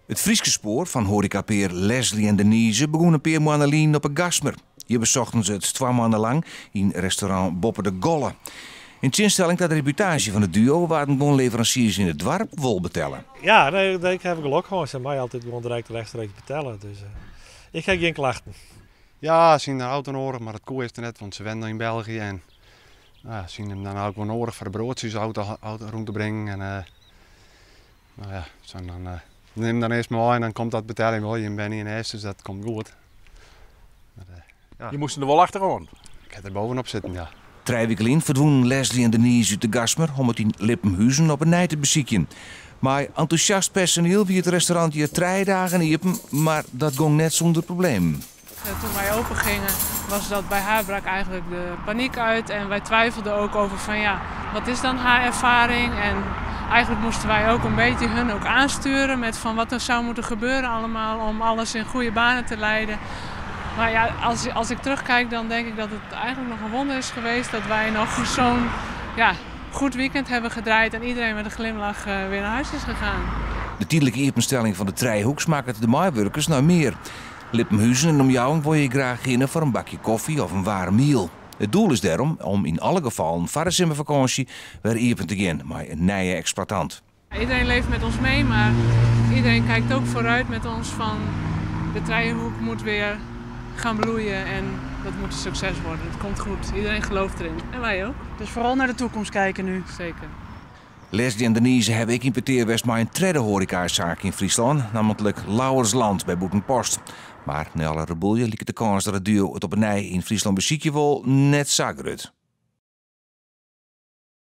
It Fryske spoar fan hoarekapear Leslie en Denise begûn in pear moanne lyn op 'e Gasmer. Hjir besochten se it 2 moanne lang yn restaurant Boppe de Golle. Yn tsjinstelling ta de reputaasje fan it duo waarden guon leveransiers yn it doarp wol betelle. Ja, nee, ik ha gelok hân. Se meie altyd gewoan direkt rechtstreeks betelle. Dus ik ha gjin klachten. Ja, se hiene de auto nedich, mar dat koe earst net, want se wennen yn België. En no, se hiene him dan ek wol nedich foar de broadsjes auto rûn te bringen. En no ja, sa dan, nim dan earst mei en dan komt dat beteljen wol. Je binne yn earst, dus dat komt goed. Mar, ja. Je moasten der wol achteroan. Ik ha der bovenop sitten, ja. 3 wiken lyn ferdwûnen Leslie en Denise út de Gasmer om it yn Lippenhuzen op 'e nij te besykjen. Mei entûsjast personiel wie it restaurant hjir 3 dagen iepen, mar dat gong net sûnder problemen. Toen wij open gingen, was dat bij haar brak eigenlijk de paniek uit. En wij twijfelden ook over van ja, wat is dan haar ervaring? En eigenlijk moesten wij ook een beetje hun ook aansturen met van wat er zou moeten gebeuren allemaal om alles in goede banen te leiden. Maar ja, als ik terugkijk, dan denk ik dat het eigenlijk nog een wonder is geweest dat wij nog zo'n, ja, goed weekend hebben gedraaid en iedereen met een glimlach weer naar huis is gegaan. De tydlike iepenstelling fan de Trijehoek smakket de meiwurkers nei mear. Lippenhuzen en omjouwing wolle hjir graach hinne foar in bakje kofje of in waarm miel. It doel is dêrom om yn alle gefallen foar de simmerfakânsje wer iepen te gean mei in nije eksploitant. Iedereen leeft met ons mee, maar iedereen kijkt ook vooruit met ons van de Trijehoek moet weer gaan bloeien en dat moet een succes worden. Het komt goed. Iedereen gelooft erin. En wij ook. Dus vooral naar de toekomst kijken nu. Zeker. Leslie en Denise hawwe ek yn petear west mei in tredde hoarekasaak yn Fryslân, nammentlik Lauwersland by Bûtenpost. Mar nei alle reboelje liket de kâns dat it duo it op 'e nij yn Fryslân besykje wol net sa grut.